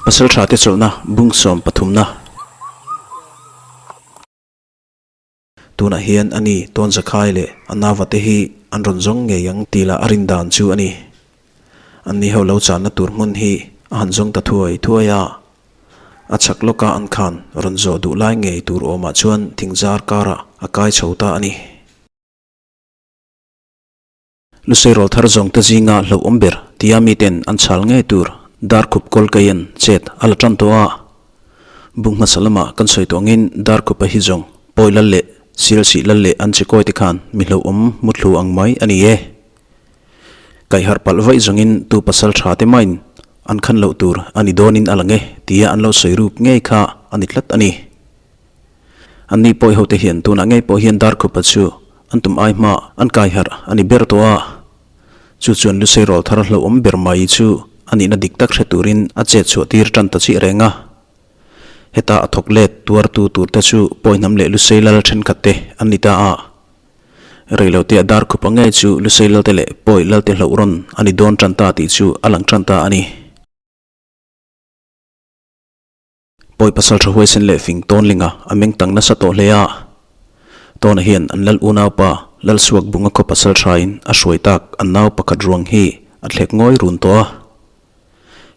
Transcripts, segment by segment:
Pasaltha te chawlhna bung sawm pathumna. Tunah hian a ni Tawnzakhai leh a nava te hi an rawn zawng ngei ang tih lah a rin dan chu a ni. An ni ho lo channa tur hmun hi a han zawng ta thuai thuai a. A chhak lawka an khan rawn zawh duh lai ngei tur awmah chuan thingzar karah a kai chho ta a ni. Lusei rawl thar zawng te zinga hlauhawm ber tia miten an chhal ngei tur Darkhup Kawlkaian chet a la tan tawh a. Bung hmasa lama kan sawi tawh angin Darkhupa hi zawng pawi lal leh Sialsih lal leh an chekawi te khan mi hlauhawm muthlu ang mai a ni e. Kaihharh palh vaih zawngin tu pasal tha te main an khan loh tur a ni dawnin a lang e tia an lo sawi ruk ngei kha a ni tlat a ni. Anni pawi hote hian tunah ngei pawh hian Darkhupa chu an tum ai hma an kai harh a ni ber tawh a. Chu chuan Lusei rawl thar hlauhawm ber mai chu a nihna dik tak hre turin a chet chhuah tir tan ta chiah reng a. Heta a thawk let tuartu turte chu pawi hnam leh Lusei lal thenkhat te an ni ta a. Reilote a Darkhupa ngei chu Lusei lalte leh pawi lalte hlauh rawn a ni dawn tan ta tih chu a lang tan ta a ni. Pawi pasal tha huaisen leh fing Tawnlinga a meng tang nasa tawh hle a. Tawna hian an lal unaupa Lalsuak Bunga khaw pasal thain a hruai tak an nau pakhat ruang hi a thlek ngawi run tawh a.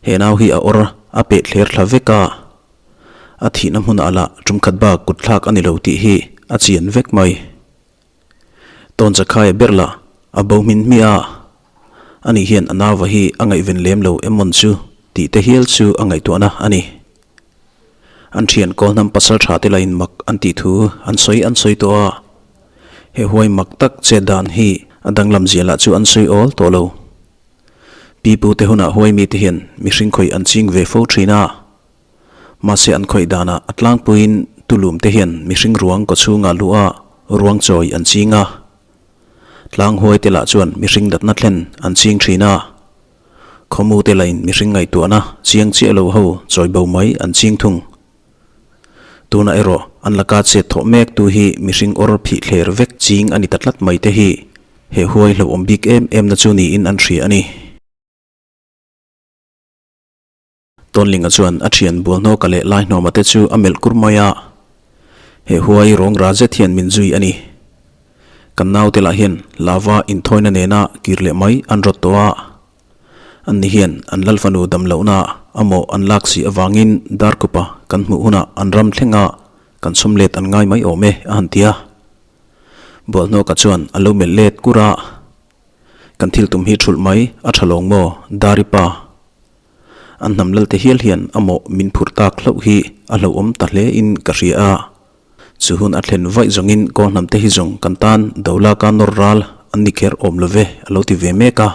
He nau hi a awr a peh thler thla vek a. A thihna hmunah lah tumkhat bak kut thlak a ni lo tih hi a chian vek mai. Tawn Zakhaia ber lah a bo hmin hmiah a. Ani hian a nauva hi a ngaihven lem lo emawn chu tih te hial chu a ngaihtuahna a ni. An thian Kawlhnam pasal tha te lain mak an tih thu an sawi an sawi tawh a. He huai mak tak chet dan hi a danglam zia lah chu an sawi awl tawh lo. Pi pu te hunah huai mite hian mihring khawih an ching ve fo thin a. Mahse an khawih danah a tlangpuiin tulum te hian mihring ruang kawchhungah luh a ruang chawi an ching a. Tlang huai te lah chuan mihring datna thlen an ching thin a, khawmu te lahin mihring ngaihtuahna chiang chiah lo ho chawi bo mai an ching thung. Tunah erawh an laka chet thawh mek tu hi mihring awr phih thler vek ching a ni ta tlat mai te hi he huai hlauhawm bik em em na chu niin an hria a ni. Tawnlinga chuan a thian Bualhnawka leh Laihnawma te chu a melh kur mai a, He huai rawng ra zet hian min zui a ni. Kan naute lah hian lava inthawina nena kir leh mai an rawt tawh a. An ni hian an Lalfanu dam lohna a mawh an lak si avangin Darkhupa kan hmuh hunah an ram thleng a, kan sawm let an ngai mai awm e a han ti a. Bualhnawka chuan a lo melh let kur a, Kan thil tum hi thulh mai a tha lawng maw Dari pa? An hnam lalte hial hian a mawh min phurh tak hlauh hi a hlauhawm ta hle in ka hria a. Chu hun a thlen vaih zawngin kaw hnamte hi zawng kan tan Dolaka nawr ral an ni kher awm lo ve a lo ti ve mek a.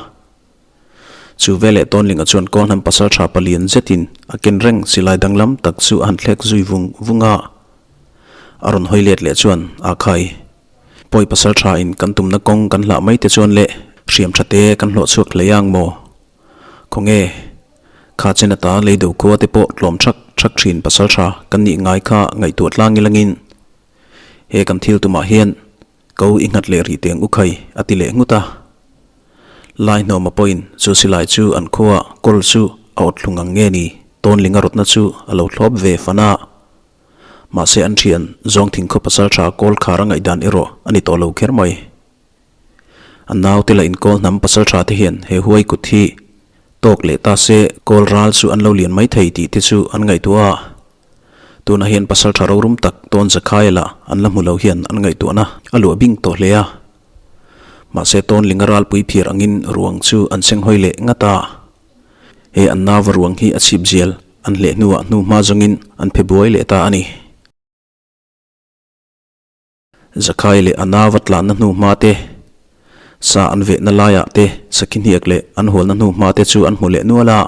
Chu veleh Tawnlinga chuan kaw hnam pasal tha palian zetin a ken reng silai danglam tak chu a han thlek zui vung vung a. A rawn hawi let leh chuan a khai. Pawi pasal tha in kan tumna kawng kan hlah mai te chuan leh hriam tha te kan hlawh chhuak hlei ang maw? Khawnge, kha chen ata lei do khua te pawh tlawm thak thak thin pasal tha kan nih ngai kha ngaihtuah tlang ilangin he kan thil tumah hian ko i nghat leh rih teng u khai a ti leh nghut a. Lai hnawma pawhin chu silai chu an khua kawl chu a awt thlung ang nge ni Tawnlinga rawtna chu a lo thlawp ve fan a. Mahse an thian zawng thingkhaw pasal tha kawl khar a ngaihdan erawh a ni tawh lo kher mai. A naute la inkawl hnam pasal tha te hian he huai kut hi tawk leh ta se kawl ral chu an lo lian mai thei tih te chu an ngaihtuah a. Tunah hian pasal tha rorum tak tawn Zakhaia lah an la hmu lo hian an ngaihtuahna a luah bing tawh hle a. Mahse tawn linga ralpui phiar angin ruang chu an senghawi leh ngat a. He an nauva ruang hi a chhip zial an hleh hnuah hnu hma zawngin an phe buai leh ta a ni. Zakhai leh a nauva tlanna hnu hma te, sa an vehna laiah te, sakhi hniak leh an hualna hnu hma te chu an hmu leh nual a.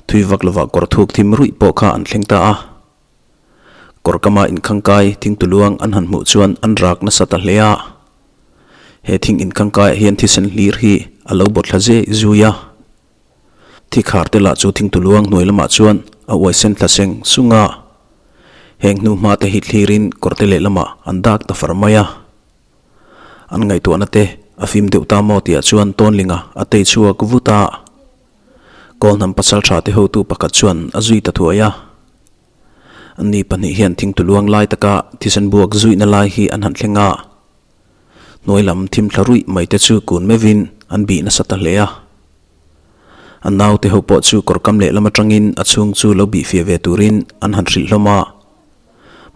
Thui vak lovah kawr thuk thim ruih pawh kha an thleng ta a. Kawr kama inkhangkai thingtuluang an han hmuh chuan an rak nasa ta hle a. He thing inkhangkaiah hian thisen hlir hi a lo bawt thla zeh zui a. Thi khar te lah chu thingtuluang hnuai lamah chuan a uai sen thla seng sung a. Heng hnu hma te hi thlirin kawrte lehlamah an dak ta far mai a. An ngaihtuahna te a fim deuh ta maw tihah chuan Tawnlinga a tei chhuak vut a. Kawlhnam pasaltha te hotu pakhat chuan a zui ta thuai a. Anni pahnih hian thingtuluang lai taka thisen buak zuihna lai hi an han thleng a. Hnuai lam thim thla ruih mai te chu kun meuhin an bih nasa ta hle a. An naute ho pawh chu kawr kam lehlam atangin a chhung chu lo bih fiah ve turin an han hrilh hlawm a.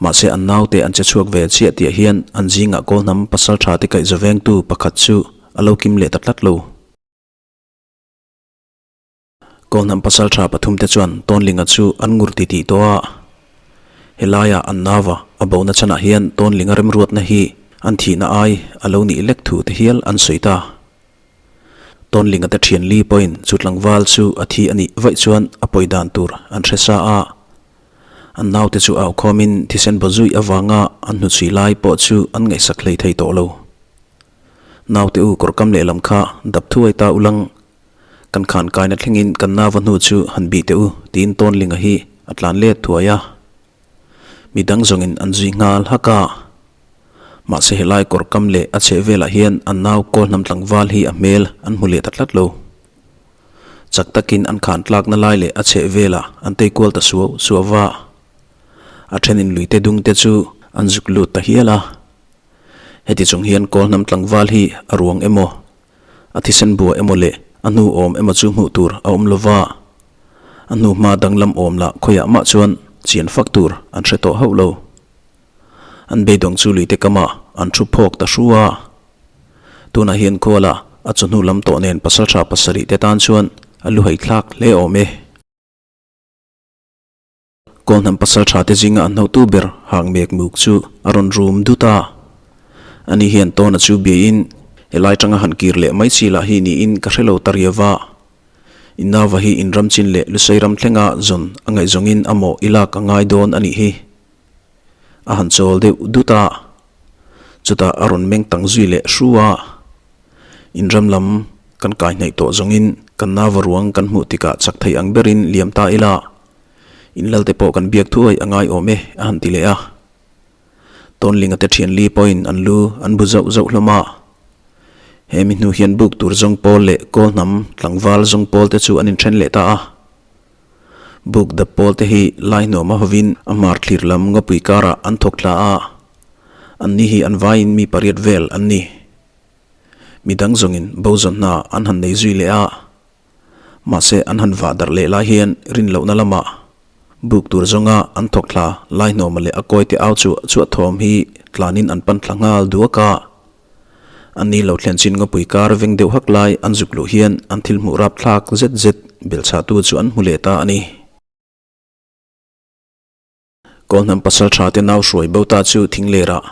Mahse an naute an che chhuak ve chiah tihah hian an zingah Kawlhnam pasaltha te kaihza vengtu pakhat chu a lo kim leh ta tlat lo. Kawlhnam pasaltha pathumte chuan Tawnlinga chu an ngur ti tih tawh a. Helaia an nauva a bona chhanah hian Tawnlinga remruatna hi an thihna ai a lo nih lek thu te hial an sawi ta. Tawnlinga te thian li pawhin chu tlangval chu a thi a nih vaih chuan a pawi dan tur an hre sa a. An naute chu au khawmin thisen baw zui avanga an hnuchhui lai pawh chu an ngaihsak hlei thei tawh lo. Naute u kawr kam lehlam kha dap thuai ta ulang Kan khan kaina thlengin kan nauva hnu chu han bih teh u tiin Tawnlinga hi a tlan let thuai a. Mi dang zawngin an zui nghal hak a. Mahse helai kawr kam leh a chheh velah hian an nau Kawlhnam tlangval hi a hmel an hmu leh ta tlat lo. Chak takin an khan tlakna lai leh a chheh velah an tei kual ta suau suau va. A thenin luite dungte chu an zuk lut ta hial a. Heti chung hian Kawlhnam tlangval hi a ruang emaw A thisen bua emaw leh a hnu awm emaw chu hmuh tur a awm lova, a hnu hma danglam awm lah khawiah mah chuan chian fak tur an hre tawh hauh lo. An beidawng chu luite kamah an thu phawk ta hru a. Tunah hian khuala a chawhnu lam tawh nen pasaltha pasarih te tan chuan a luhai thlak hle awm e. Kawlhnam pasal tha te zinga an hnotu ber hang mek muk chu a rawn rum dut a. Ani hian Tawna chu biain helai tanga han kir leh mai chi lah hi niin ka hre lo ta riau va. Innauva hi inram chin leh Lusei ram thlenga zawn a ngaihzawngin a mawh i lak a ngai dawn a nih hi. A han chawl deuh dut a. Chutah a rawn meng tang zui leh hru a. Inram lam kan kai hnaih tawh zawngin kan nauva ruang kan hmuh tikah chak thei ang berin liam ta ila. Inlalte pawh kan biak thuai a ngai awm e, a han ti leh a. Tawnlinga te thian li pawhin an lu an bu zauh zauh hlawm a. He mi hnu hian buk tur zawng pawl leh kawl hnam tlangval zawng pawl te chu an inthen leh ta a. Buk dap pawl te hi lai hnuama hovin a hmar thlir lam ngawpui karah an thawk thla a. Anni hi an vaiin mi pariat vel an ni. Midang zawngin bo zawn hna an han nei zui leh a. Mahse an han vah darh leh lai hian rin lohna lamah buk tur zawnga an thawk thla lai hnawma leh a kawite au chu chuah thawm hi tlanin an pan thla nghal duak a. An ni lo thlen chin ngawpui kar veng deuh hak lai an zuk luh hian an thil hmuh rap thlak zet zet belchhahtu chu an hmu leh ta a ni. Kawlhnam pasal tha te nau hruai bo ta chu thinglerah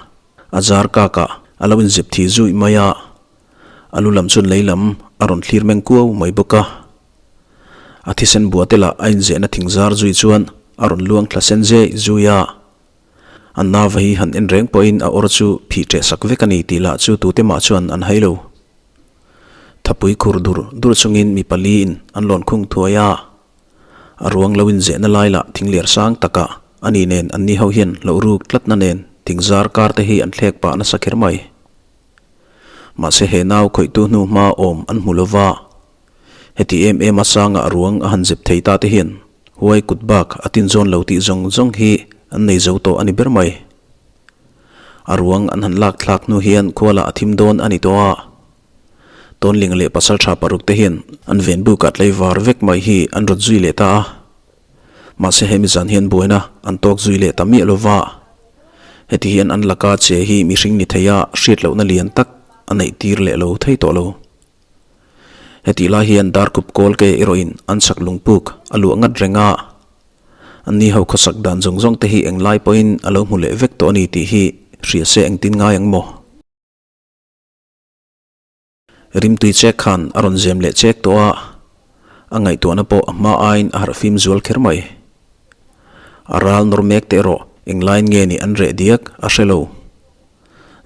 a zar kakah a lo inzep thi zui mai a, a lu lam chuan lei lam a rawn thlir meng kuau mai bawk a. A thisen bua te lah a inzehna thing zar zui chuan a rawn luang thla sen zeh zui a. An nauva hi han en reng pawhin a awr chu phih ṭeh sak vek a ni tih lah chu tute mah chuan an hai lo. Thapui khur dur dur chungin mi paliin an lawn khung thuai a. A ruang lo inzehna lai lah thingler sang takah a ni nen an ni ho hian hloh ruk tlatna nen thing zar kar te hi an thlek pah nasa kher mai. Mahse he nau khawihtu hnu hma awm an hmu lova, heti em em a sangah a ruang a han zep thei ta te hian huai kut bak a tin zawn lo tih zawng zawng hi an nei zo tawh a ni ber mai. A ruang an han lak thlak hnu hian khualah a thim dawn a ni tawh a. Tawnling leh pasaltha paruk te hian an ven bukah tlaivar vek mai hi an rawt zui leh ta a. Mahse hemi zan hian buaina an tawk zui leh ta miah lova. Heti hian an laka che hi mihring ni theia hriat lohna lian tak a neih tir leh lo thei tawh lo. Hetih lai hian darkhup kawl ke erawhin an chak lungpuk a luah ngat reng a. Anni ho khawsak dan zawng zawng te hi englai pawhin a lo hmu leh vek tawh a ni tih hi hria se engtin ngai ang maw? Rimtui chek khan a rawn zem leh chek tawh a, a ngaihtuahna pawh a hma aiin a harh fim zual kher mai. A ral nawr mek teh erawh englaiin nge nih an reh diak a hre lo.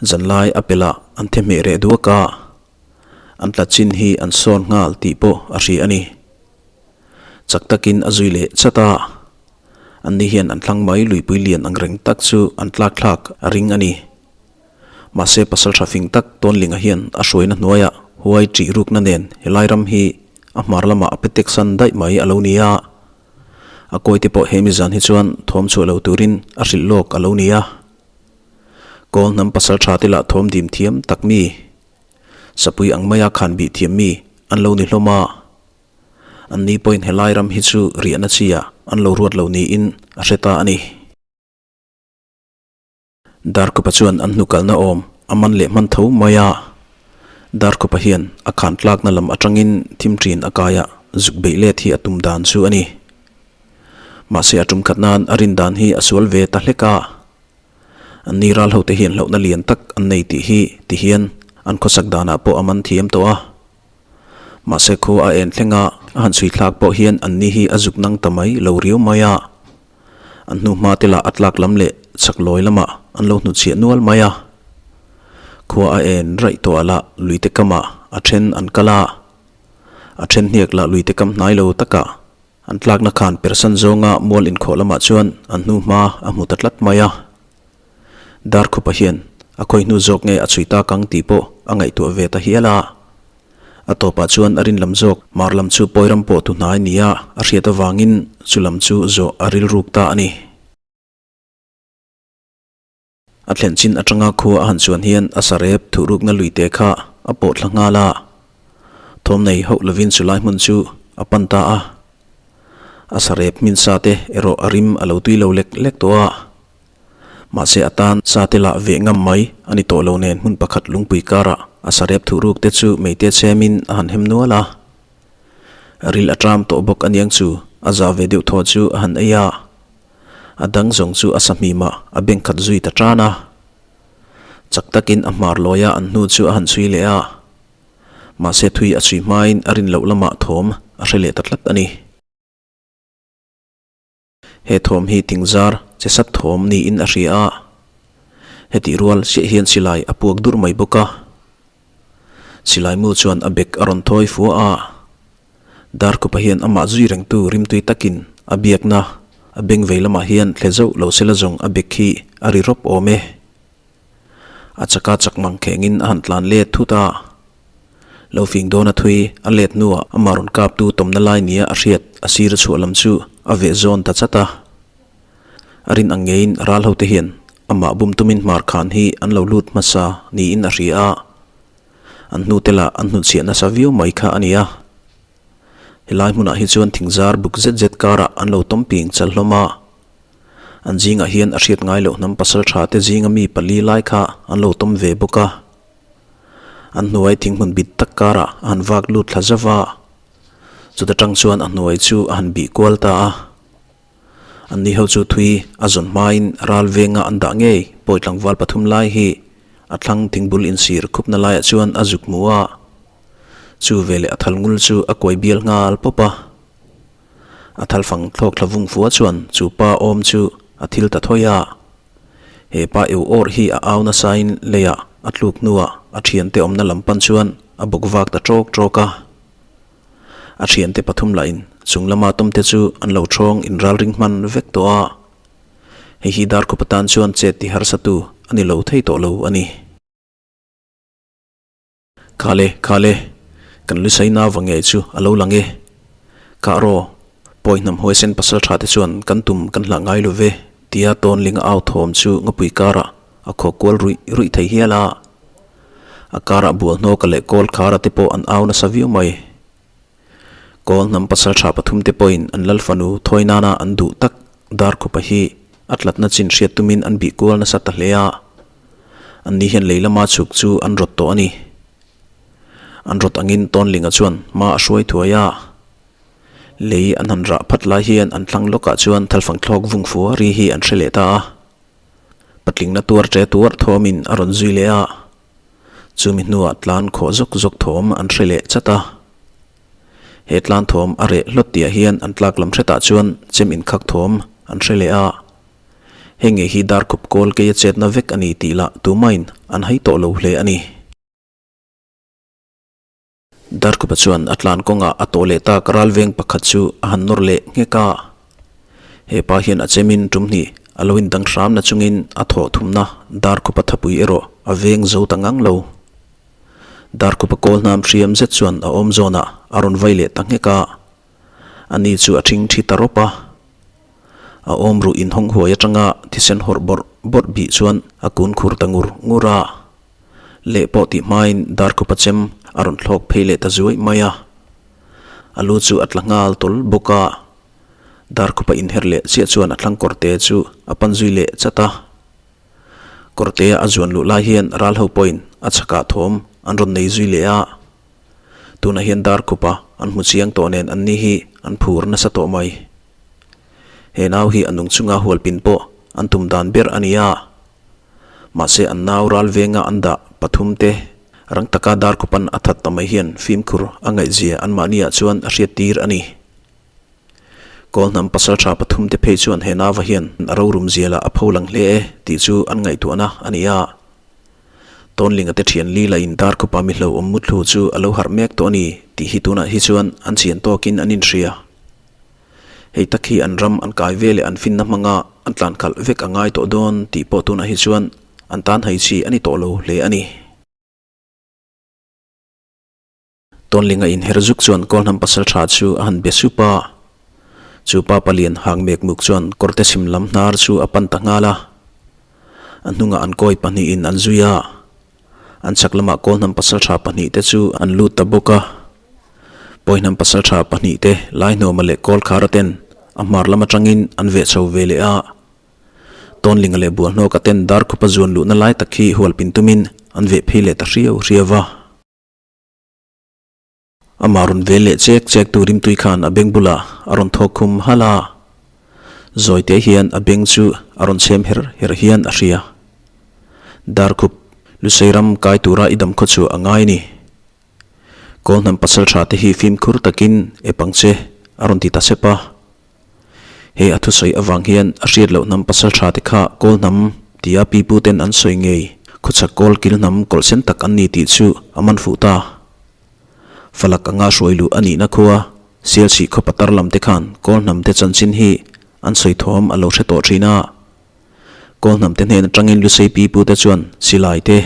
Zanlai a pelh ah an the hmeh reh duak a, an tla chin hi an sawn nghal tih pawh a hria a ni. Chak takin a zui leh chat a, anni hian an thlang mai luipui lian ang reng tak chu an tlak thlak a ring a ni. Mahse pasal tha fing tak Tawnlinga hian a hruaina hnuaiah huai ṭih rukna nen helai ram hi a hmar lamah a pe tek san daih mai a lo ni a. A kawite pawh he mizan hi chuan thawm chhuah lo turin a hrilh lawk a lo ni a. Kawl hnam pasal tha te lah thawm dim thiam tak mi, sapui ang maia khan bih thiam mi an lo ni hlawm a. An ni pawhin helai ram hi chu riahna chi ah an lo ruat lo niin a hre ta a ni. Darkhupa chuan an hnukalna awm a man leh hman tho mai a. Darkhupa hian a khan tlakna lam atangin thim ṭin a kaia zuk beih let hi a tum dan chu a ni. Mahse a tum khat nan a rin dan hi a sual ve ta hlek a. An ni ral hote hian hlauhna lian tak an nei tih hi ti hian an khawsak danah pawh a man thiam tawh a. Mahse khua a en thleng a, a han chhui thlak pawh hian an ni hi a zuk nang ta mai lo riau mai a. An hnu hma te lah a tlak lam leh chak lawi lamah an lo hnutchhiah nual mai a. Khua a en raih tawh ah lah luite kamah a then an kal a, a then hniak lah luite kam hnai lo takah an tlakna khan persan zawnga mual inkhawh lamah chuan an hnu hma a hmu ta tlat mai a. Darkhupa hian a khawi hnu zawk nge a chhui tak ang tih pawh a ngaihtuah ve ta hial a. A tawpah chuan a rin lam zawk hmar lam chu pawi ram pawh tu hnai nia a hriat avangin chu lam chu zawh a rilruk ta a ni. A thlen chin atanga khua a han chuan hian a sarep thuhrukna luite kha a pawh thla nghal a, thawm nei hauh lovin chu lai hmun chu a pan ta a. A sarep hmin sa te erawh a rim a lo tui lo lek lek tawh a. Mahse a tan sa te lah veh ngam mai a ni tawh lo nen hmun pakhat lungpui karah a sarep thuhruk te chu meite chhemin a han hem nual a. Ril a ṭam tawh bawk aniang chu a za ve deuh thaw chu a han ei a. A dang zawng chu a sahmimah a beng khat zui ta ṭan a. Chak takin a hmar lawia an hnu chu a han chhui leh a. Mahse thui a chhui hmain a rin loh lamah thawm a hre leh ta tlat a ni. He thawm hi thingzar che sat thawm niin a hria a, hetih rual chiah hian silai a puak dur mai bawk a. Silai mu chuan a bek a rawn thawi fua a, Darkhupa hian amah zui rengtu rimtui takin a biakna a beng vei lamah hian thle zauh lo sela zawng a bek hi a ri rawp awm e. A chaka chak mang khengin a han tlan let thut a. Lo fing dawn a thui a let hnuah amah rawn kaptu tawmna lai nia a hriat a sir a chhuah lam chu a veh zawn ta chat a. A rin ang ngeiin ral hote hian amah bum tumin hmar khan hi an lo lut hmasa niin a hria a. An hnute lah an hnutchhiah nasa viau mai kha a ni a. Helai hmunah hi chuan thingzar buk zet zet karah an lo tawm ping chal hlawm a. An zingah hian a hriat ngai loh hnam pasal tha te zinga mi pali lai kha an lo tawm ve bawk a. An hnuai thinghmun bit tak karah a han vak lut thla zauh a. Chuta tang chuan a hnuai chu a han bih kual ta a. An ni ho chu thui a zawn hmain ral venga an dah ngei pawi tlangval pathum lai hi a thlang thingbul insir khupna laiah chuan a zuk hmu a. Chu veleh a thal ngul chu a kuai bial nghal pawp a. A thal fang thlawk thla vung fua chuan chu pa awm chu a thil ta thawi a. He pa eu awr hi a au nasain leiah a tluk hnuah a thiante awmna lam pan chuan a bawk vak ta tawk tawk a. A thiante pathum lahin chung lama tawmte chu an lo thawng inralring hman vek tawh a. Hei hi Darkhupa tan chuan chet ti harsatu a ni lo thei tawh lo a ni. Khale, khale, kan Lusaina va ngei chu a lo lang e. Kah rawh, pawi hnam huaisen pasal tha te chuan kan tum kan hlah ngai lo ve, tia Tawnling a au thawm chu ngawpui karah a khaw kual ruih ruih thei hial a. A karah Bualhnawka leh Kawlkhara te pawh an au nasa viau mai. Kawl hnam pasal tha pathum te pawhin an lal fanu thawi nana an duh tak Darkhupa hi a tlatna chin hriat tumin an bih kual nasa ta hle a. An ni hian lei lama chhuk chu an rawt tawh a ni. An rawt angin Tawnlinga chuan hma a hruai thuai a. Lei an han rah phat lai hian an thlang lawkah chuan thalfang thlawk vung fua ri hi an hre leh ta a. Patlingna tuar ṭe tuar thawmin a rawn zui leh a. Chumi hnuah tlan khawh zawk zawk thawm an hre leh chat a. He tlan thawm a reh hlawt tihah hian an tlak lam hretah chuan chem inkhak thawm an hre leh a. Hei ngei hi darkhup kawl keia chetna vek a ni tih lah tumain an hai tawh lo hle a ni. Darkhupa chuan a tlan kawngah a tawh leh tak ralveng pakhat chu a han nawr leh nghek a. He pa hian a chemin tum hnih a lo indang hram na chungin a thawh thumna Darkhupa thapui erawh a veng zo ta ngang lo. Darkhupa kawl hnam hriam zet chuan a awm zawnah a rawn vai leh ta nghek a, ani chu a ṭhing ṭhi ta rawp a. A awm ruh inhawng huai aṭanga thisen hawrh bawrh bawrh bih chuan a kun khur ta ngur ngur a. Leh pawh tih hmain Darkhupa chem a rawn thlawk phei leh ta zuai mai a. A lu chu a tla nghal tawl bawk a. Darkhupa inher leh chiah chuan a thlang kawrte chu a pan zui leh chat a. Kawrtea a zuan luh lai hian ral ho pawhin a chhakah thawm an rawn nei zui leh a. Tunah hian Darkhupa an hmu chiang tawh nen anni hi an phur nasa tawh mai. He nau hi a nung chunga hualpin pawh an tum dan ber a ni a. Mahse an nau ral venga an dah pathum te rang taka Darkhupan a that ta mai hian fimkhur a ngaihzia anmahniah chuan a hriattir a ni. Kawl hnam pasal tha pathum te phei chuan he nava hian a rorum zialah a pho lang hle e tih chu an ngaihtuahna a ni a. Tawnlinga te thian li lahin Darkhupa mi hlauhawm muthlu chu a lo harh mek tawh a ni tih hi tunah hi chuan an chian tawkin an inhria. Hei tak hi an ram an kai ve leh an finna hmanga an tlan khalh vek a ngai tawh dawn tih pawh tunah hi chuan an tan hai chi a ni tawh lo hle a ni. Tawnlinga inher zuk chuan Kawlhnam pasal tha chu a han be sup a. Chu pa palian hang mek muk chuan kawrte chhim lam hnar chu a pan ta nghal a. A hnungah an kawi pahnihin an zui a. An chhak lamah Kawlhnam pasal tha pahnihte chu an lut ta bawk a. Pawihnam pasal tha pahnihte Laihnawma leh Kawlkhara ten a hmar lam atangin an veh chho ve leh a. Tawnlinga leh Bualhnawka ten Darkhupa zuan luhna lai tak hi hualpin tumin an veh phei leh ta hriau hriau va. Amah rawn vel leh chek chek tu rimtui khan a beng bulah a rawn thawk khum halh a, zawite hian a beng chu a rawn chhem her her hian a hria. Darkhup, Lusei ram kai tura i dam khaw chu a ngai ni. Kawlhnam pasal tha te hi fimkhur takin e pang che a rawn ti ta sep a. He a thusawi avang hian a hriat loh hnam pasal tha te kha kawl hnam tia pipu ten an sawi ngei, khawchhak kawl kil hnam kawlh sen tak an ni tih chu a man fuh ta. Falak anga hruai luh a nihna khua Sialchih khaw patar lam te khan kawl hnam te chanchin hi an sawi thawm a lo hre tawh thin a. Kawl hnam te hnen atangin Lusei pipu te chuan silai te,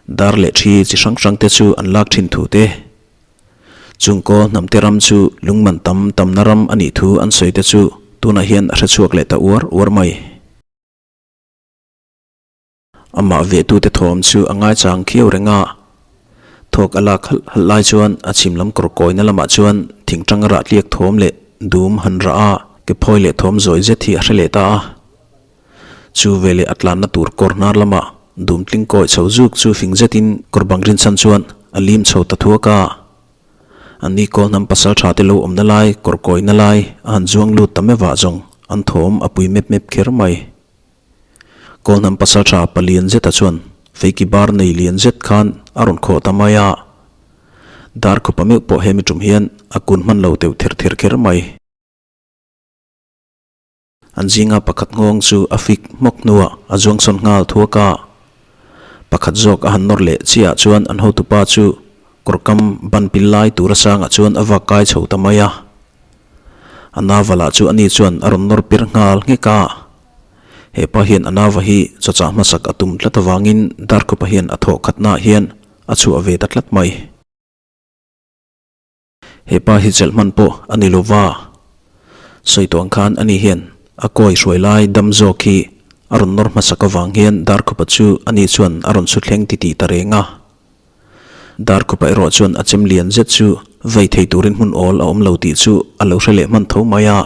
dar leh thi chi hrang hrang te chu an lak thin thu te, Chungkaw hnamte ram chu lungman tam tamna ram a nih thu an sawi te chu tunah hian a hre chhuak leh ta uar uar mai. Amah vehtute thawm chu a ngaichang khiau reng a, thawk a lak halh halh lai chuan a chhim lam kawr kawina lamah chuan thingtang rah tliak thawm leh dum han rah a, ke phawi leh thawm zawi zet hi a hre leh ta a. Chu veleh a tlanna tur kawr hnar lamah dum tling kawi chho zuk chu fing zetin kawr bang rinchhan chuan a lim chho ta thuak a. An ni kawl hnam pasal tha te lo awmna lai, kawr kawina lai a han zuang lut ta mevah zawng an thawm a pui mep mep kher mai. Kawl hnam pasal tha palian zeta chuan feiki bar nei lian zet khan a rawn khawh ta mai a. Dar khawpa meuh pawh hemi tum hian a kun hman lo teuh ther ther kher mai. An zinga pakhat nghawng chu a fik hmawk hnuah a zuang sawn nghal thuak a. Pakhat zawk a han nawr leh chiahah chuan an hotupa chu kawrkam ban pil lai tura sangah chuan a vak kai chho ta mai a. A nava lah chu ani chuan a rawn nawr pir nghal nghek a. He pa hian a nava hi chawchah hmasak a tum tlat avangin Darkhupa hian a thawh khatnaah hian a chhuah ve ta tlat mai. He pa hi chelh hman pawh a ni lo va, sawi tawh ang khan ani hian a kawi hruai lai dam zawk hi a rawn nawr hmasak avang hian Darkhupa chu ani chuan a rawn su thleng titih ta reng a. Darkhupa erawh chuan a chem lian zet chu vei thei turin hmun awl a awm lo tih chu a lo hre leh hman tho mai a.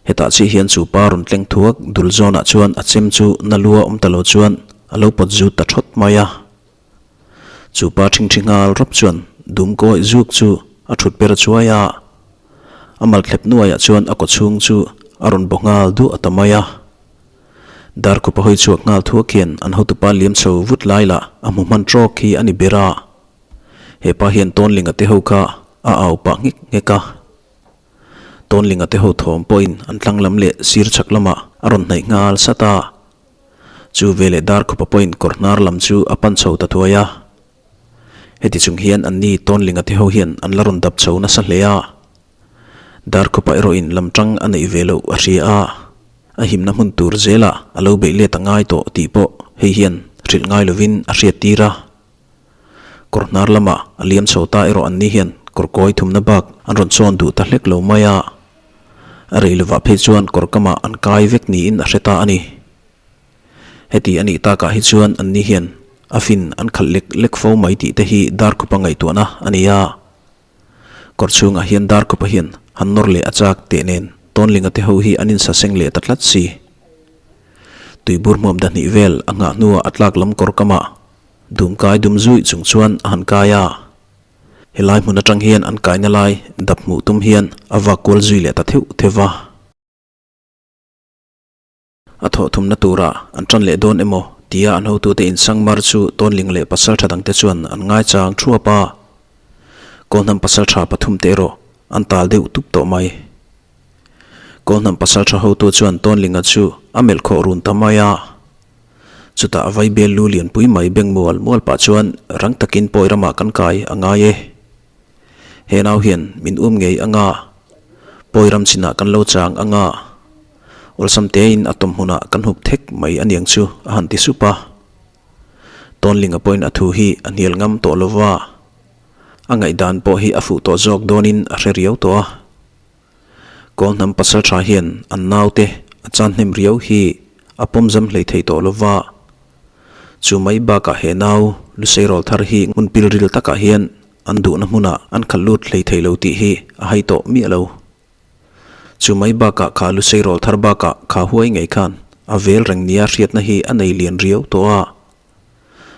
Hetah chiah hian chu pa rawn tleng thuak dul zawnah chuan a chem chu na lua awm ta lo chuan a lo pawt zut ta thawt mai a. Chu pa ṭhingṭhi nghal rawp chuan dum kawi zuk chu a ṭhut per chuai a, a mal thlep hnuaiah chuan a kawchhung chu a rawn baw nghal duah ta mai a. Darkhupa hawi chhuak nghal thuak hian an hotupa liam chho vut lai lah a hmu hman ṭawk hi a ni ber a. He pa hian Tawnlinga te ho kha a au pah nghek nghek a. Tawnlinga te ho thawm pawhin an tlang lam leh sir chhak lamah a rawn hnaih nghal sat a. Chu veleh Darkhupa pawhin kawr hnar lam chu a pan chho ta thuai a. Heti chung hian anni Tawnlinga te ho hian an la rawn dap chho nasa hle a. Darkhupa erawhin lam tang a neih ve loh a hria a, a himna hmun tur zelah a lo beih let a ngai tawh tih pawh hei hian hrilh ngai lovin a hriat tir a. Kawr hnar lama a liam chho ta erawh anni hian kawr kawi thumna bak an rawn chawn duh ta hlek lo mai a. A rei lovah phei chuan kawr kamah an kai vek niin a hre ta a ni. Heti a nih takah hi chuan anni hian a fin an khalh lek lek fo mai tih te hi Darkhupa ngaihtuahna a ni a. Kawr chhungah hian Darkhupa hian han nawr leh a chak teh nen Tawnlinga te ho hi an insaseng leh ta tlat si. Tuibur hmuam dahnih vel a nghah hnuah a tlak lam kawr kamah Dum kai dum zuih chung chuan a han kai a. Helai hmun atang hian an kaina lai dap hmuh tum hian a vak kual zui leh ta theuh theuh va. A thawh thumna tura an tan leh dawn emaw tia an hotute insang mar chu Tawnling leh pasaltha dangte chuan an ngaichang thuap a. Kawlhnam pasaltha pathumte erawh an tal deuh tup tawh mai. Kawlhnam pasaltha hotu chuan Tawnlinga chu a melh khawh run ta mai a. Chutah a vaibel lu lianpui mai beng mual mual pah chuan rang takin pawi ramah kan kai a ngai e. He nau hian min um ngei anga, pawi ram chinah kan lo chang anga, awlsam tein a tawm hmunah kan hup thek mai a niang chu a han ti sup a. Tawnlinga pawhin a thu hi a hnial ngam tawh lo va, a ngaihdan pawh hi a fuh tawh zawk dawnin a hre riau tawh a. Kawlhnam pasaltha hian an naute a chan hnem riau hi a pawm zam hlei thei tawh lo va. Chu mai bakah he nau Luseirawl thar hi hmun pilril takah hian an duhna hmunah an khalh lut hlei thei lo tih hi a hai tawh miah lo. Chu mai bakah kha Luseirawl thar bakah kha huai ngei khan a vel reng nia hriatna hi a nei lian riau tawh a.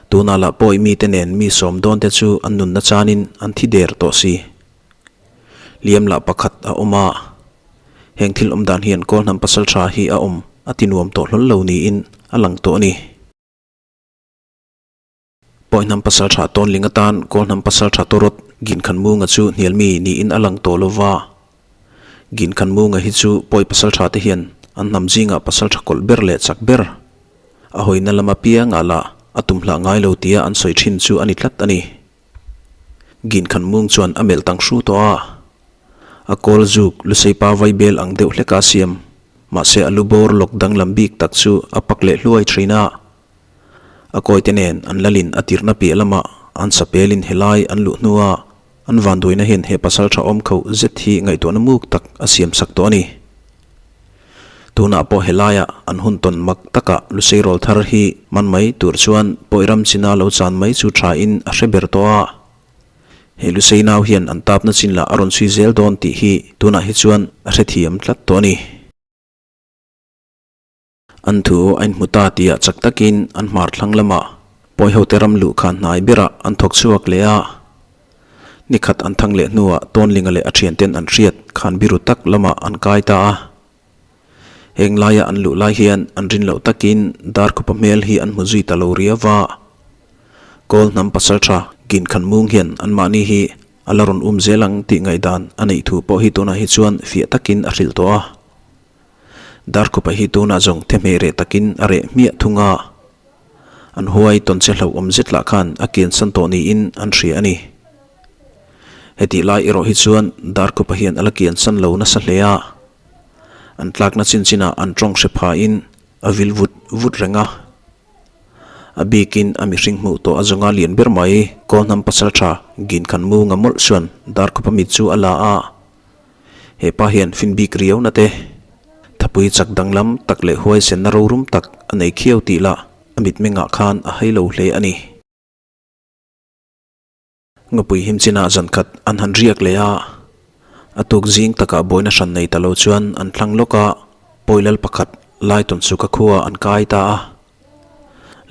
Tunah lah pawi mite nen mi sawm dawnte chu an nunna chanin an thi der tawh si. Liam lah pakhat a awm a, heng thil awm dan hian Kawlhnam pasal tha hi a awm a ti nuam tawh hlawl lo niin a lang tawh a ni. Pawihnam pasal tha Tawnling atan Kawlhnam pasal tha Tawrawt Ginkhanmunga chu hnialmi niin a lang tawh lo va. Ginkhanmunga hi chu pawi pasal tha te hian an hnam zingah pasal tha kawlh ber leh chak ber a hawina lam apiangah lah a tum hlah ngai lo tia an sawi thin chu a ni tlat a ni. Ginkhan mung chuan a melh tang hru tawh a, a kawl zuk Luseipa vaibel ang deuh hleka siam, mahse a lu bawr lawk danglam bik tak chu a pak leh hluai thin a. A kawite nen an lalin a tirhna piah lamah an sapelin helai an luh hnua an vanduaina hian he pasal tha awm kho zet hi ngaihtuahna muk tak a siam sak tawh a ni. Tunah pawh helaiah an hun tawn mak takah Luseirawl thar hi man mai tur chuan pawi ram china lo chan mai chu thain a hre ber tawh a. He Lusei nau hian an tapna chin lah a rawn chhui zel dawn tih hi tunah hi chuan a hrethiam tlat tawh a ni. An thu a inhmu ta tihah chak takin an hmar thlang lamah pawi hote ram luh khan hnai berah an thawk chhuak leh a. Ni khat an thang leh hnuah Tawnlinga leh a thianten an hriat khan biru tak lamah an kai ta a. Heng laia an luh lai hian an rin loh takin Darkhupa hmel hi an hmu zui ta lo riau va. Kawl hnam pasaltha Ginkhan mung hian anmahni hi a la rawn um zel ang tih ngaihdan a neih thu pawh hi tunah hi chuan fiah takin a hrilh tawh a. Darkhupa hi tunah zawng thehmeh reh takin a reh hmiah thung a. An huai tawn che hlauhawm zet lah khan a kiansan tawh niin an hria a ni. Hetih lai erawh hi chuan Darkhupa hian a la kiansan lo nasa hle a. An tlakna chin chinah an tawng hre phain a vil vut vut reng a. A bikin a mihring hmuh tawh a zawnga lian ber mai Kawlhnam pasaltha Ginkhanmunga mawlh chuan Darkhupa mit chu a la a. He pa hian fin bik riauna te, thapui chak danglam tak leh huaisenna rorum tak a nei khiau tih lah a mitmengah khan a hai lo hle a ni. Ngapui him chinah zan khat an han riak leh a, a tuk zing takah buaina hran nei ta lo chuan an thlang lawk a, pawi lal pakhat Laitawnsuka khua an kai ta a.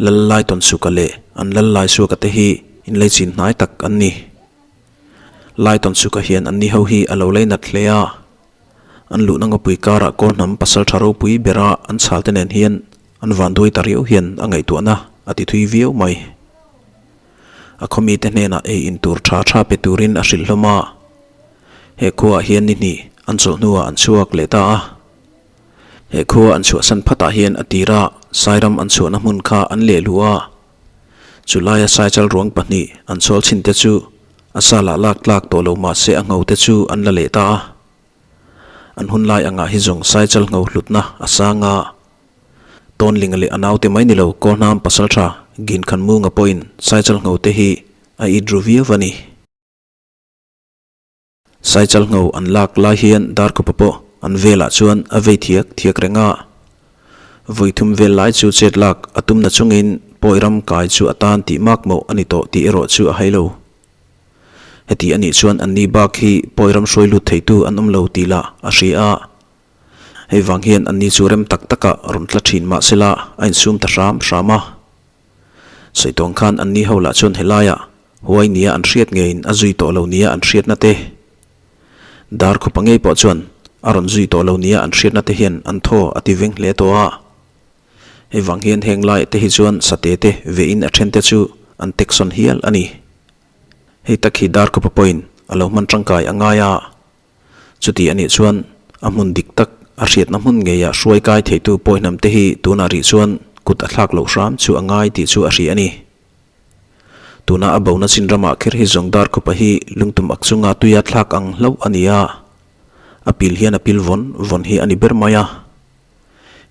Lal Laitawnsuka leh an lal Laisuaka te hi inleichin hnai tak an ni. Laitawnsuka hian anni ho hi a lo lei nat hle a, an luhna ngawpui karah Kawlhnam pasal tha ropui bera an chhal te nen hian an vanduai ta riau hian a ngaihtuahna a ti thui viau mai. A khawmite hnenah ei in tur tha tha pe turin a hrilh hlawm a, he khuaah hian ni hnih an chawlh hnuah an chhuak leh ta a. He khua an chhuahsan phatah hian a tira Sairam an chhuahna hmun kha an leh luh a, Chu laia Saichal ruang pahnih an chhawl chhin te chu a sa lah lak tlak tawh lo mah se a ngho te chu an la leh ta a. An hun lai angah hi zawng Saichal ngho hlutna a sang a. Tawnlinga leh a naute mai ni lo Kawlhnam pasaltha Ginkhanmunga pawhin Saichal ngho te hi a it ru viau a ni. Saichal ngho an lak lai hian Darkhupa pawh an velah chuan a vei thiak thiak reng a. Vawi thum vel lai chu chet lak a tum na chungin pawi ram kai chu a tan tih mak mawh a ni tawh tih erawh chu a hai lo. Heti a nih chuan anni bak hi pawi ram hruai lut theitu an awm lo tih lah a hria a. Hei vang hian anni chu rem tak takah rawn tla thin mah sela a insum ta hram hram a. Saitawng khan anni ho lah chuan helaiah huai nia an hriat ngeiin a zui tawh lo nia an hriatna te, dar khawpa ngei pawh chuan a rawn zui tawh lo nia an hriatna te hian an thaw a ti veng hle tawh a. Hei vang hian heng laiah te hi chuan sate te vehin a then te chu an teksawn hial a ni. Hei tak hi dar khawpa pawhin a lo hman tangkai a ngai a. Chuti a nih chuan a hmun dik tak a hriatna hmun ngeia hruai kai theitu pawihnam te hi tunah rih chuan kut a thlak loh hram chu a ngai tih chu a hria a ni. Tuna a bona chin ramah kher hi zawng dar khupa hi lungtum ak chunga tuia thlak ang hlauh a ni a, a pil hian a pil vawn vawn hi a ni ber mai a.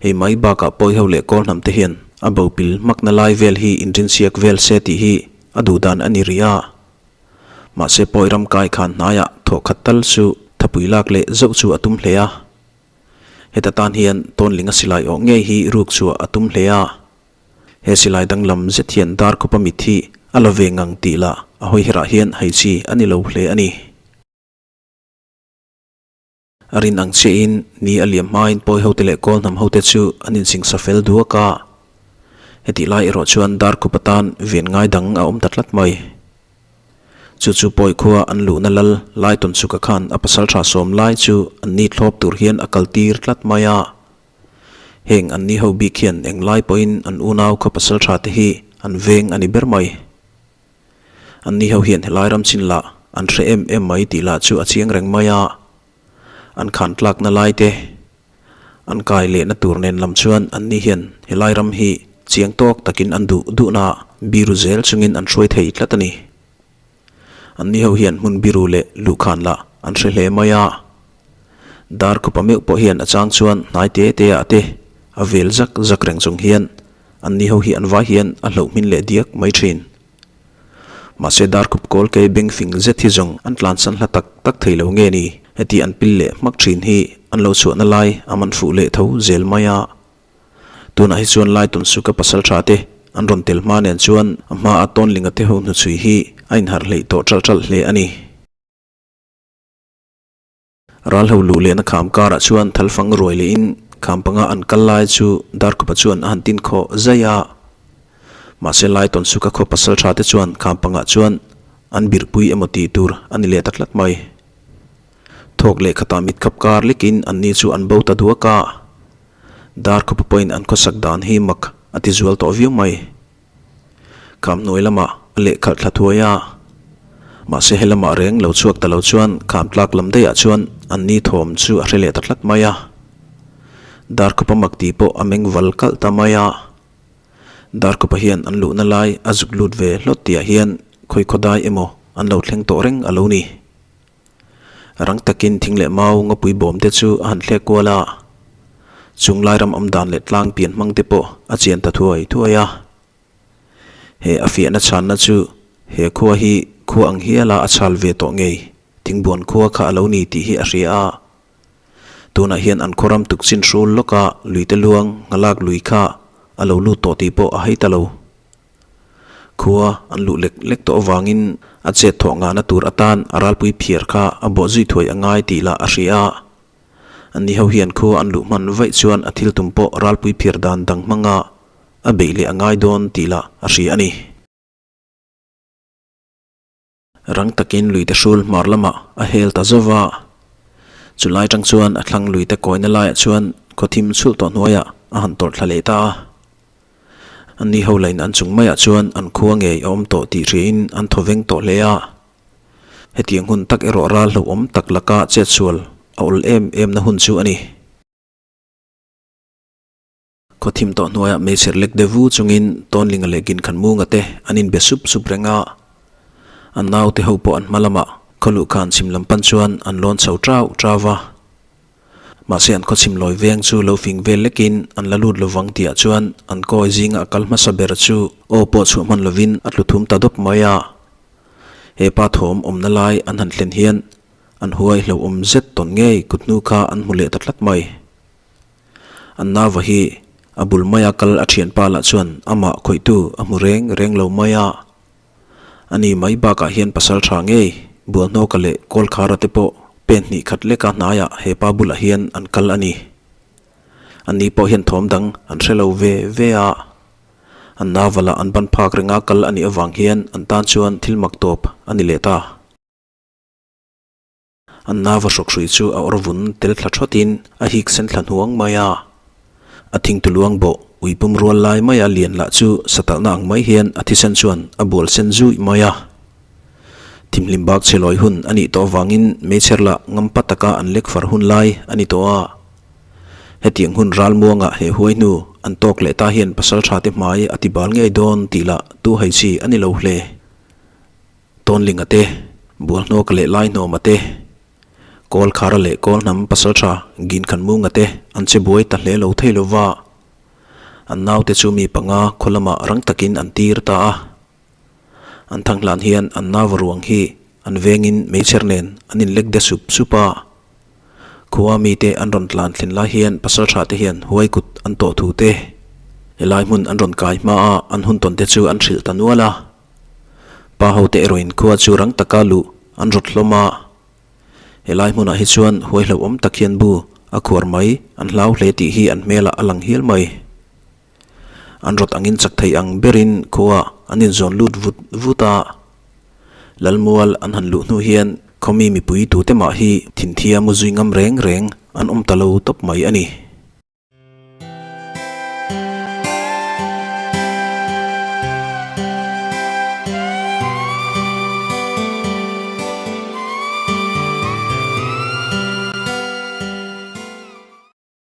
Hei mai bakah pawiho leh kawlhnam te hian a bo pil hmakna lai vel hi inrinsiak vel se tih hi a duhdan a ni rih a. Mahse pawi ram kai khan hnaiah thawh khat tal chu thapui lak leh zauh chu a tum hle a. Heta tan hian Tawnlinga silai awh ngei hi ruk chhuah a tum hle a. He silai danglam zet hian dar khawpa mit hi a la ve ngang tih lah a hawi herah hian hai chi a ni lo hle a ni. A rin ang chiahin ni a liam hmain pawi hote leh kawl hnam hote chu an insingsa fel duak a. Hetih lai erawh chuan Darkhup atan ven ngai dang a awm ta tlat mai. Chu chu pawi khua an luhna lal Laitawnsuka khan a pasaltha sawm lai chu an ni thlawp tur hian a kal tir tlat mai a. Heng an ni ho bik hian eng lai pawhin an unau khaw pasaltha te hi an veng a ni ber mai. An ni ho hian helai ram chin lah an hre em em mai tih lah chu a chiang reng mai a. An khan tlakna lai te, an kai lehna tur nen lam chuan an ni hian helai ram hi chiang tawk takin an duh duhna biru zel chungin an hruai thei tlat a ni. An ni ho hian hmun biru leh luhkhan lah an hre hle mai a. Dar khupa meuh pawh hian a chang chuan hnai te te ah te a vel zak zak reng chung hian An ni ho hi an vai hian a hloh hmin leh diak mai thin. Mahse darkhup kawl kei beng fing zet hi zawng an tlansan hla tak tak thei lo nge ni? Heti an pil leh hmak thin hi an lo chhuahna lai a man fuh leh tho zel mai a. Tunah hi chuan Laitawnsuka pasal tha te an rawn tel hma nen chuan a hma a Tawnlinga te ho hnuchhui hi a inharh hleih tawh ṭalh ṭalh hle a ni. Ralho luh lehna kham karah chuan thalfang ruai lehin kham panga an kal lai chu Darkhupa chuan a han tin khawh zai a. Mahse Laitawnsuka khaw pasal tha te chuan kham pangah chuan an birhpui emaw tih tur a ni leh ta tlat mai. Thawk leh khatah mit khap kar lekin anni chu an bo ta duak a. Darkhupa pawhin an khawsak dan hi mak a ti zual tawh viau mai. Kham hnuai lamah a lehkhalh thla thuai a, mahse he lamah reng lo chhuak ta lo chuan kham tlak lam daihah chuan an ni thawm chu a hre leh ta tlat mai a. Darkhupa mak tih pawh a meng val kalh ta mai a. Darkhupa hian an luhna lai a zuk lut ve hlawt tihah hian khawi khaw dai emaw an lo thleng tawh reng a lo ni. Rang takin thing leh mau ngawpui bawm te chu a han thlek kual a, chung lai ram awm dan leh tlang pian hmang te pawh a chian ta thuai thuai a. He a fiahna chhanna chu he khua hi khua ang hiala a chhal ve tawh ngei Thingbuan khua kha a lo ni tih hi a hria a. Tunah hian an khaw ram tukchin hrul lawka luite luang nghalak lui kha a lo lut tawh tih pawh a hai ta lo. Khua an luh lek lek tawh avangin a chet thawh ngahna tur atan a ralpui phiar kha a bawh zui thuai a ngai tih lah a hria a. Anni ho hian khua an luh hman vaih chuan a thil tum pawh ralpui phiar dan dang hmanga a beih leh a ngai dawn tih lah a hria a ni. Rang takin luite hrul hmar lamah a hel ta zauh va. Chu lai tang chuan a thlang luite kawina laiah chuan khaw thim chhulh tawh hnuaiah a han tawrh thla leh ta a. Anni ho lain an chung maiah chuan an khua ngei a awm tawh tih hriain an thaw veng tawh hle a. Hetiang hun tak erawh ral hlauhawm tak laka chetsual a awl em emna hun chu a ni. Khaw thim tawh hnuaiah meichher lek deuh vu chungin Tawnlinga leh Ginkhanmunga te an inbe sup sup reng a. An naute ho pawh an hma lamah khaw luh khan chhim lam pan chuan an lawn chho trau trau va. Mahse an khaw chhim lawi veng chu lo fing vel lekin an la lut lovang tihah chuan an kawi zinga a kal hmasa ber chu aw pawh chhuah hman lovin a tlu thum ta dawp mai a. He pa thawm awmna lai an han thlen hian an huai hlauhawm zet tawn ngei kut hnu kha an hmu leh ta tlat mai. An nauva hi a bul maia kal a thianpa lah chuan amah khawihtu a hmu reng reng lo mai a. Ani mai bakah hian pasal tha ngei Bualhnawka leh Kawlkhara te pawh pen hnih khat leka hnaiah he pa bulah hian an kal a ni. Anni pawh hian thawm dang an hre lo ve ve a. An nauva lah an ban phak renga kal a nih avang hian an tan chuan thil mak tawp a ni leh ta. An nauva hrawkhrui chu a awr vun tel thla thawtin a hik sen thla hnuang mai a. A thingtu luang bawh ui pum rual lai maia lian lah chu satalhna ang mai hian a thisen chuan a bual sen zui mai a. Thimhlim bak chhe lawi hun a nih tawh avangin meichher lah ngampa taka an lek far hun lai a ni tawh a. Hetiang hun ral muangah he huai hnu an tawk leh ta hian pasal tha te hmai a ti bal ngei dawn tih lah tu hai chi a ni lo hle. Tawnlinga te, Bualhnawka leh Laihnawma te, Kawlkhara leh Kawlhnam pasaltha Ginkhanmunga te an che buai ta hle lo thei lo va. An naute chu mi panga khaw lamah rang takin an tir ta a. An thang hlan hian an nauva ruang hi an vengin meichher nen an inlek de sup sup a. Khua mite an rawn tlan thlen lai hian pasaltha te hian huai kut an tawh thu te, helai hmun an rawn kai hma a an hun tawn te chu an hrilh ta nual a. Pa hote erawhin khua chu rang taka luh an rawt hlawm a, helai hmunah hi chuan huai hlauhawm tak hian bu a khuar mai an hlau hle tih hi an hmelah a lang hial mai. An rawt angin chak thei ang berin khua an inzawn lut vut vut a, Lalmual an han luh hnu hian khawmi mipui tute mah hi thinthia mu zui ngam reng reng an awm ta lo tawp mai a ni.